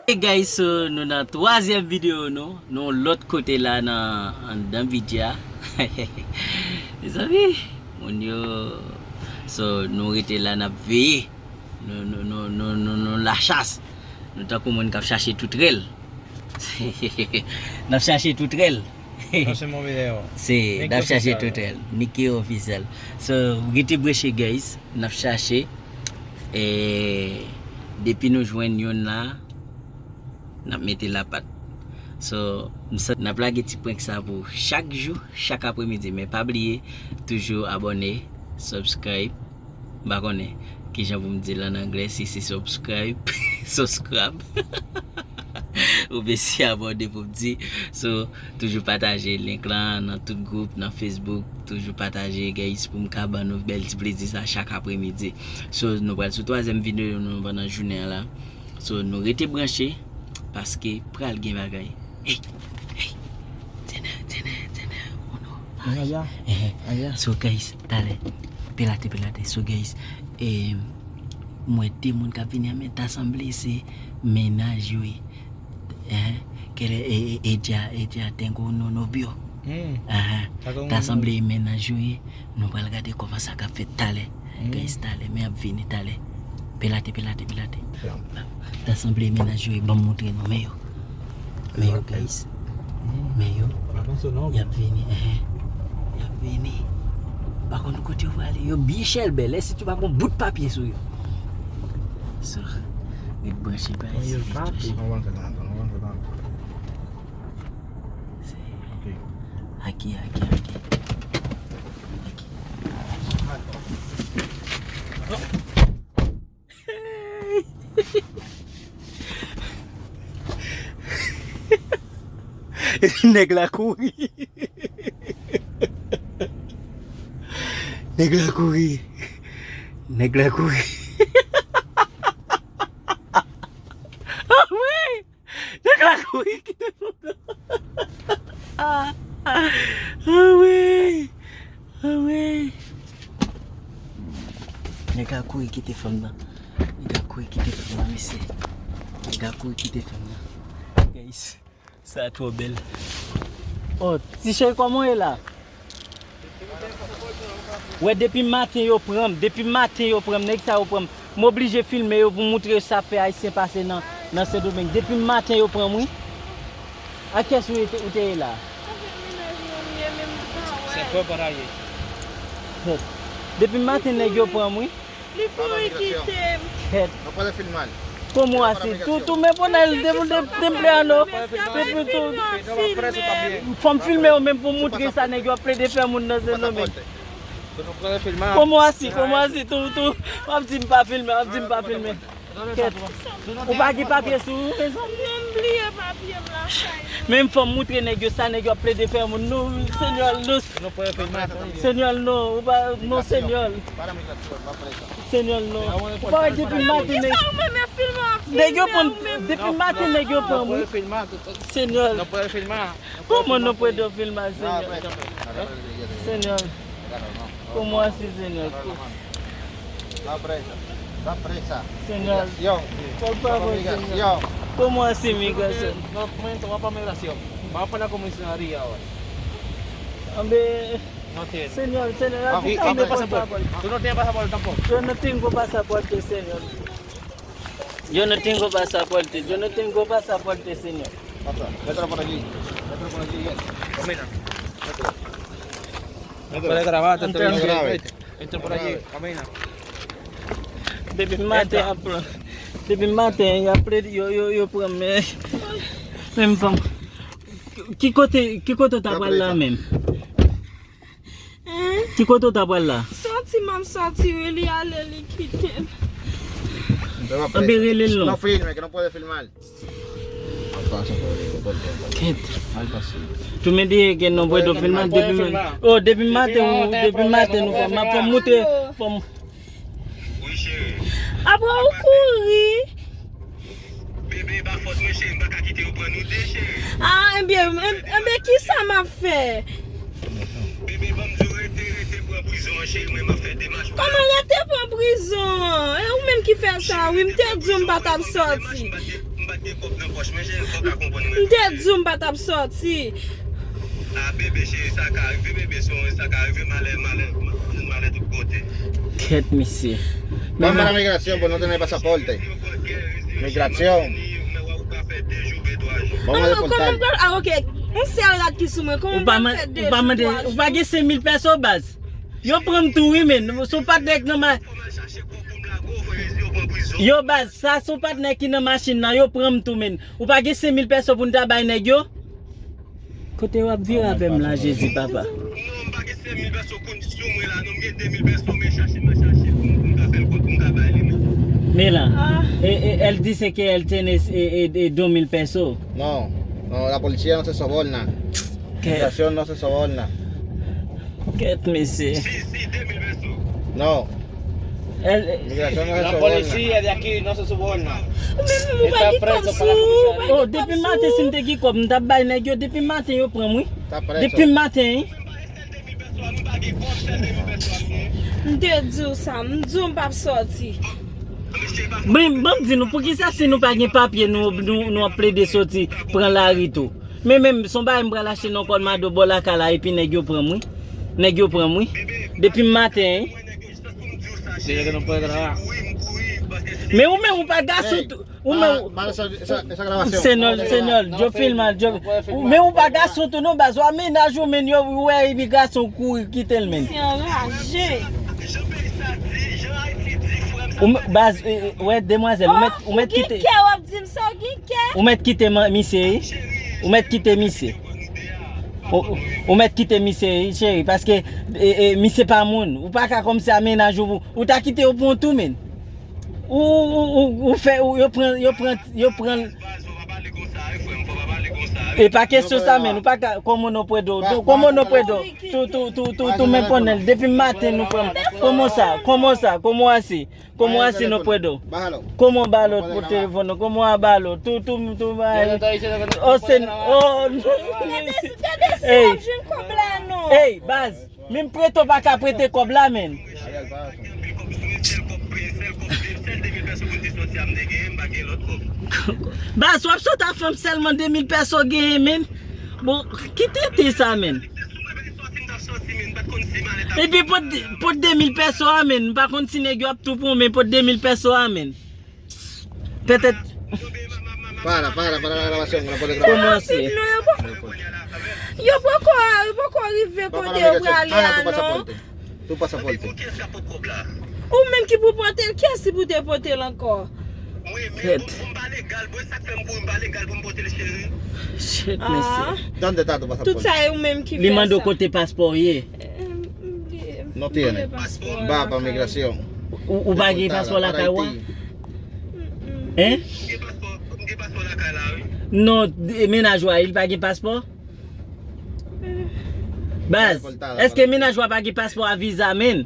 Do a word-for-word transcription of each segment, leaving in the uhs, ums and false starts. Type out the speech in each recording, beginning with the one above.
Hey guys, so nou nan twazyèm videyo nou. Nou lòt kote la nan anndan bidja. Mezanmi, moun yo. So nou rete la n ap veye. Nou, nou, nou, nou, nou, nou lachas. Nou tankou moun k ap chache toutrèl. N ap chache toutrèl. Chache move dèyè w. Se, n ap chache toutrèl. Nicky Officiel. So, rete branche, guys. N ap chache. E, depi nou jwenn youn la, n ap mete lapat. So, m sa, n ap lage ti prank sa pou chak jou, chak apremidi. Men pa bliye, toujou abòne, subscribe. M pa konnen kijan pou m di l an anglè, si se subscribe, subscribe. Oubyen si abòne pou m di. So, toujou pataje link lan nan tout gwoup, nan Facebook. Toujou pataje, guys, pou m ka ban nou bèl ti plezi sa chak apremidi. So, nou pral sou twazyèm videyo nou pandan jounen an la. So, nou rete branche, paske pral gen bagay. Hey, hey. Tene, tene, tene, uno. Ay. Ay, ay. So, guys, talè. Pelate, pelate. So, guys, eh, mwen de moun k ap vini an, men ta sanble se mennaj yo ye. Eh, kele, eh, eh, eh, dia, eh, dia, tengo no novio. Hmm. Aha. Ta sanble mennaj yo ye. Nou pral gade kòman sa k ap fèt talè. Hmm. Guys, talè, men ap vini talè. Pelate, pelate, pelate. Ta sanble mennaj yo ye, ban m montre nou, men yo. Men yo, guys. Hmm. Men yo. Y ap vini, eh. Y ap vini. Pa konn kote yo prale. Yo byen chèlbè. Lè sitou pa gon bout papye sou yo. So, ret branche, guys. Ret branche. Se aki, aki, aki. Aki. Nèg la kouri. Nèg la kouri. Nèg la kouri. Ah wi! Nèg la kouri kite fanm nan. Ah, ah wi. Ah wi. Nèg la kouri kite fanm nan. Nèg la kouri kite fanm nan, mesye. Nèg la kouri kite fanm nan. Guys, sa twò bèl. Oh, ti cheri, kòman w ye la? Wè, depi maten yo pran m, depi maten yo pran m, nèg sa yo pran m. M oblije filme yo pou moutre yo sa fè Ayisyen pase nan, nan Sendomeng. Depi maten yo pran m, wi. Ak kiyès ou te, ou te ye la? Avèk mennaj mwen m ye, men m pa wè. Se fò pa ta ye. Depi maten nèg yo pran m, wi. Li kouri kite m. Kèt. Kòman w asi? Tou, tou, men pwonay l de, de, de, de ple anò. Depi tou. Fò m filme yo menm pou moutre sa nèg yo ap plede fè moun nan Sendomeng. Kòman w asi? Kòman w asi? Tou, tou. W ap di m pa filme, w ap di m pa filme. Kèt. Ou pa gen papye sou ou, mezanmi? Non, m bliye papye m lakay mwen. Men fò m moutre nèg yo sa nèg yo ap plede fè moun. Non, Senyè, non. Senyè, non. Ou pa, non, Senyè. Senyè, non. Ou pa wè depi maten nèg, nèg yo pran, depi maten nèg yo pran m, wi. Senyè. Kòman nou pran do filmaj, Senyè? Senyè. Kòman w asi, Senyè? Senyè. Por favor, Senyè. Kòman w asi, migrasyon? Anben, Señor, Señor, ayúdame, por favor. Tú no tienes pasaporte tampoco. Yo no tengo pasaporte, Señor. Yo no tengo pasaporte, yo no tengo pasaporte, Señor. Pasa, mételo por allí. Mételo por allí, yes. Camina. Mételo. No puedes grabar, te estoy diciendo, ¿viste? Entra por allí, camina. Depi maten, y ap pran. Depi maten, y ap plede, yo, yo, yo pran men, menm fanm. Ki kote, ki kote w ta pral la menm? Hein? Ki kote w ta pral la? Sòti, m ap sòti, wi, li ale, li kite m. Anben rele l non. No filme, que no puede filmar. Kèt. Tú me dijiste que no puedo filmar depi, oh, depi maten, depi maten nou pa, m ap fè m moutre, fò m. Wi, cheri. Apre ou kouri. Bebe, e pa fòt mwen, cheri, m pa ka kite yo pran nou de, cheri. Ah, ebyen, ebyen, kisa m ap fè? Bebe, ban m di w, rete, rete pran prizon Kòman lè te pran prizon? E ou menm ki fè sa, wi, m te di w m pa t ap sòti. M te di w m pa t ap sòti. Ah, bebe, cheri, sa ka rive, bebe, se yon, sa ka rive, malè, malè, malè tout kote. Kèt misye. Vamos a la migración por no tener pasaporte. Migración. Vamos a Kòman m deportar. Pral, ah, ok. Yon sèl rad ki sou mwen. Kòman Ou m pa pral man- fè de ou pa jou, mande, twa ou pa jou? Gen senk mil peso, baz. Yo pran m tou, wi, men. Se yon patnè k nan ma... Yo, baz, sa se yon patnè ki nan machin nan. Yo pran m tou, men. Ou pa gen senk mil peso pou n ta bay nèg yo? Kote w ap vire avè m la, Jezi, papa? Non, m pa gen senk mil peso konn sou mwen la, non, m gen de mil peso, men chache, m chache pou m pou m ka fè l kont pou m ka bay li, men. Men la, e, e, él dice que él tiene e, e, e, dos mil pesos. No, no, la policía no se soborna. Kèt, Migración no se soborna. kèt, mesye. Si, si, de mil peso. No, Él, migración no se La soborna. policía de aquí no se soborna. Ou menm ou pa gen kòb sou ou, ou pa Oh, gen kòb depi sou maten, si m ou. Te gen kòb, m t ap bay nèg yo. Depi maten, yo pran m, wi. Está preso. Depi maten, wi. M te di w sa, m di w m p ap sòti. Men, ban m di nou, poukisa si nou pa gen papye, nou, nou, nou ap plede sòti, pran lari tou? Men, men, se yon bagay m pral achte nan kòd mado bò lakay la, epi nèg yo pran m, wi. Nèg yo pran m, wi. Depi maten, wi. Dile que no puede grabar. Men ou menm, ou pa gason tou. Ou menm, Para esa, esa, esa grabación. Senòl, Senòl, yo filmal, yo... Men ou pa gason tou non, baz, w a mennaj ou, men yo wè imigrasyon kouri kite l, men. Se anraje. Ou m- baz, e, e, wè, demwazèl, ou mèt, ou mèt Gen kite, kè w ap di m sa, w gen kè. Ou mèt kite man- misye, wi. Ou mèt kite misye. Ou, ou mèt kite misye, wi, cheri, paske e, e, misye pa moun. Ou pa ka kòmsi a mennaj ou, ou ta kite yo pran tou, men. Ou, ou, ou, ou fè, ou, yo pran, yo pran, yo pran. E pa kesyon sa, men, ou pa ka, como no puedo, como no puedo, tu, tu, tu, tu, tu me pones, depi maten nou pran, como sa, como sa, como así, como así no puedo, como balot por teléfono, como a balot, tu, tu, tu, ay, oh, sen, oh, Gade si, gade si w ap jwenn kòb la, non. Hey, baz, menm prete w pa ka prete kòb la, men. Baz, w ap sot a fanm sèlman de mil peso genyen, men. Bon, ki tenten sa, men. Epi pot, pot de mil peso a, men. M pa konn si nèg yo ap tou pran, men pot de mil peso a, men. Petèt. Para, para, para la grabación, no puede grabar. Kòmanse. Non, yo poko, yo poko, yo poko rive kote yo prale a, non. Tu pasaporte. Ou menm ki pou pote l, kiyès ki pou te pote l ankò? Kèt. M pa legal, bro, sa k fè m kouri, m pa legal pou m pote l, cheri. Shit, mesye. ¿Dónde está tu Tout pasaporte? Sa e ou menm ki fè sa. Li mande w kote paspò w ye. No tiene. Va pa migración. Ou, ou pa gen paspò lakay ou a? Hein? M gen paspò, m gen paspò lakay la, wi. Non, e, mennaj ou a, li pa gen paspò? Baz, èske mennaj ou a pa gen paspò a viza, men?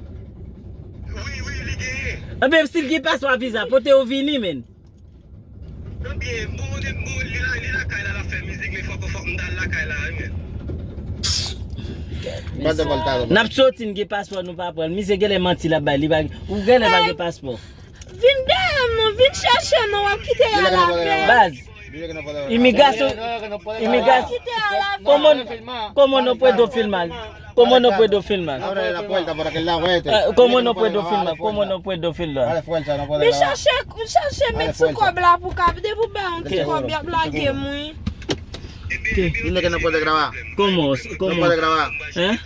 Wi, wi, li genyen. Anben, si l gen paspò a viza, pote yo vini, men. Ebyen, bon, bon, li la, li lakay la, l ap fè mizik, men fòk, fòk m ta l lakay la, wi, men. Vas deportado. N ap soti, n gen paspò, nou pa pran l. Misye genlè manti l ap bay, li pa, ou genlè pa gen paspò. Vin dèyè m non, vin chèche m non, w ap kite a la fè. Baz, imigrasyon, imigrasyon, Kite a la fè. Como, como no puedo filmar? Como no puedo filmar? Abre la puerta por aquel lado, vete. Eh, como no puedo filmar? Como no puedo filmar? Dale fuerza, no puede Men grabar. Chache, chache met sou kòb la pou kab. Depi w bay yon ti kòb, y ap lage m, wi. Dile que no puede grabar. Como, No como, puede grabar. Hein?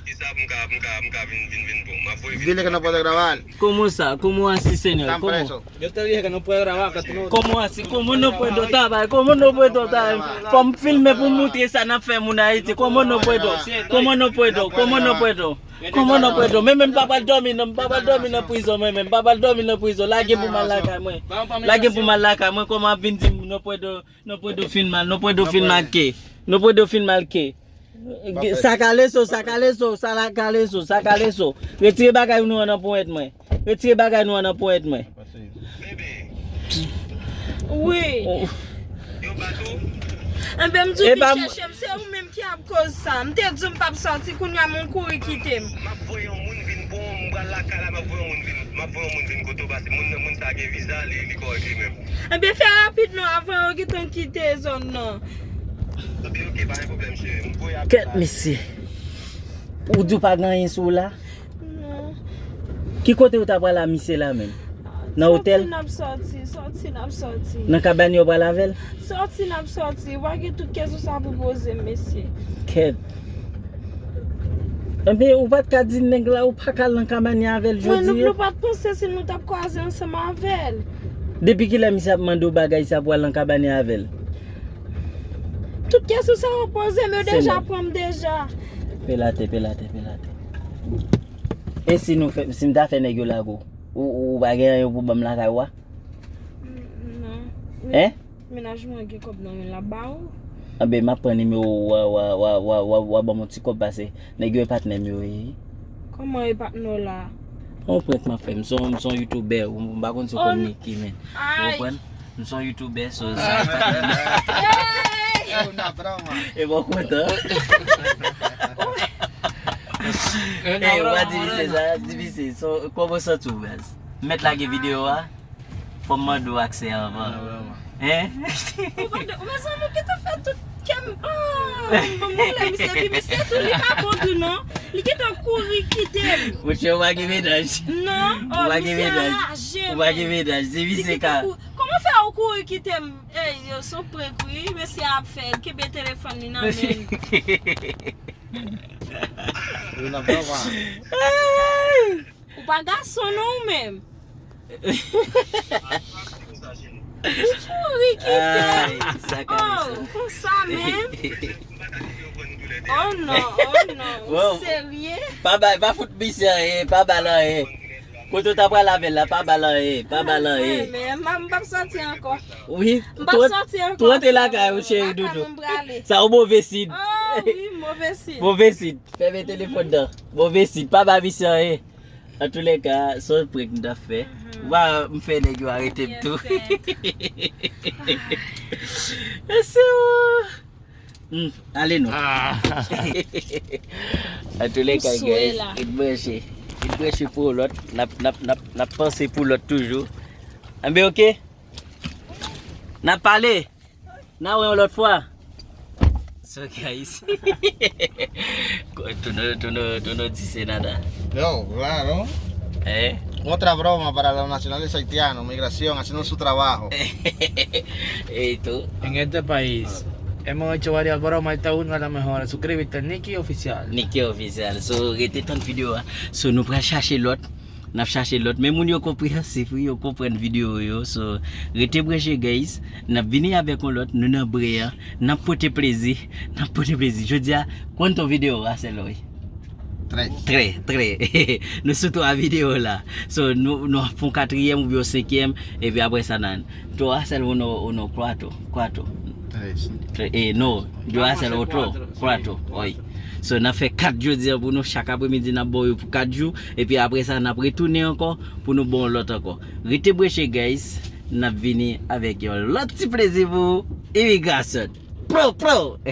Kisa pou m ka, pou m ka, pou m ka vin, vin, vin, bon, m ap voye vin. Dile que no puede grabar. Como sa? Como así, señor? Están Como? Presos. Yo te dije que no puede grabar, que tú no... Como así? Como no puedo estar? Como no puedo estar? Fò m filme pou m moutre sa n ap fè moun Ayiti. Como no puedo? Como no puedo? Como no puedo? Como no puedo? Men, men m pa pral dòmi nan, m pa pral dòmi nan prizon, men, men m pa pral dòmi nan prizon. Lage pou m al lakay mwen. Lage pou m al lakay mwen, kòman ap vin di m no puedo, no puedo filmar, no puedo filmar qué? No puedo filmar qué? Saca eso, saca eso, saca eso, saca eso. Retire bagay nou an nan ponyèt mwen. Retire bagay nou an nan ponyèt mwen. Wi. Oh. Anben m di E w pa vin m- chèche m, se ou menm Diab koz sa, m te di w m p ap sòti, kounye a moun kouri kite m. M ap voye yon moun vin pran w, m pral lakay la, m ap voye yon moun vin, m ap voye yon moun vin kote w pase. Moun nan, moun sa gen viza, li, li kòrèk li menm. Ebyen, fè rapid non, avan yo gentan kite zòn nan. Ebyen, oke, pa gen pwoblèm, cheri. M voye apèl la. Kèt, mesye. Ou di w pa gen anyen sou w la? Non. Ki kote ou ta pral a misye la menm? Nan otèl? Sòti n ap sòti, sòti n ap sòti. Nan kabann yo pral avè l? Sòti n ap sòti. Ou pa gen tout kèsyon sa pou poze m, mesye. Kèt. Enben, ou pa t ka di nèg la, ou pa ka al nan kabann avè l jodi a? Mwen, nou, nou pa t panse si nou t ap kwaze ansanm avè l. Depi kilè misye ap mande w bagay sa pou al nan kabann avè l? Tout kèsyon sa yo poze m, yo deja pran m deja. Pelate, pelate, pelate. E si nou fè, si m ta fè nèg yo lage w, ou, ou pa gen anyen pou ban m lakay ou a? Non. Hein? Mennaj mwen gen kòb nan men l, l ap ba ou. Anben, m ap pran nimewo w, w a, w a, w a, w a, w a, w a ban m yon ti kòb pase. Nèg yo e patnè m yo ye. Kòman e patnè w la? Yon prank m ap fè. M se yon, m se yon youtubè, m pa konn si w konn Niki, men. Ou konprann? M se yon youtubè, so sa e patnè m. E bon kontan. E w a divize sa, divize. So, kòman w santi w, baz? M mèt lage videyo a? Fò m mande w aksè anvan. Hein? Ou mande, mezanmi, ou gentan fè tout kè m. Ah, bon, mwen lè misye, epi misye tou, li pa bon tou non. Li gentan kouri kite m. Monchè, ou pa gen mennaj. Non, oh, misye anraje. Ou pa gen mennaj. Se misye ka. Kòman fè ou kouri kite m? Ey, yo, se yon prank wi, mesye a ap fè. L kenbe telefòn li nan men l. Yo nan bò, wa. Ou pa gason non ou menm. Li kouri kite m. Ay, sa ka. Oh, konsa menm. Oh non, oh non. Ou serye? Pa ba, pa fout misye anyen, pa ba l anyen. Kote w ta pral avè l la, pa ba l anyen, pa ba l anyen. Men, men, m p ap sòti ankò. Wi, m p ap sòti ankò. Tou rantre lakay ou, cheri doudou. Sa yon move sid. Oh wi, move sid. Move sid. Fèmen telefòn nan. Move sid. Pa ba misye anyen. Antoulèka, se yon prank m t ap fè. Ou pa wè m fè nèg yo arete m tou. Mesye o. Hmm, ale non. Antoulèka, guys, ret branche. Ret branche pou lòt. N ap, n ap, n ap, n ap panse pou lòt toujou. Anben, oke? N ap pale. N a wè yon lòt fwa. So, guys. Tono, Tono, Tono di se nada. Yo, claro. Eh? Otra broma para los nacionales haitianos, migración, haciendo su trabajo. Ey, tú. En este país hemos hecho varias bromas y esta es una de las mejores. Suscríbete, Nicky Oficial. Nicky Oficial. So, rete tann videyo a. So, nou pral chache lòt. N ap chache lòt. Men moun yo konpreyansif, wi, yo konprann videyo yo. So, rete branche, guys. N ap vini avèk yon lòt. Nou nan bre a. N ap pote plezi. N ap pote plezi. Jodi a, konbyen videyo a, sèl wi? Trè. Trè, trè. Nou sou twa videyo la. So, nou, nou ap fè yon katriyèm oubyen yon senkyèm. Epi apre sa, nan, Yo hacer uno, uno cuatro, cuatro. Tres. Tre-, eh, no, yo hacer otro, cuatro, wi. So, n ap fè kat jodi a pou nou, chak apremidi n ap ba w yo pou kat jou, epi apre sa, n ap retounen ankò pou nou ba w lòt ankò. Rete branche, guys, n ap vini avèk yon lòt ti plezi pou imigrasyon. Pro, pro!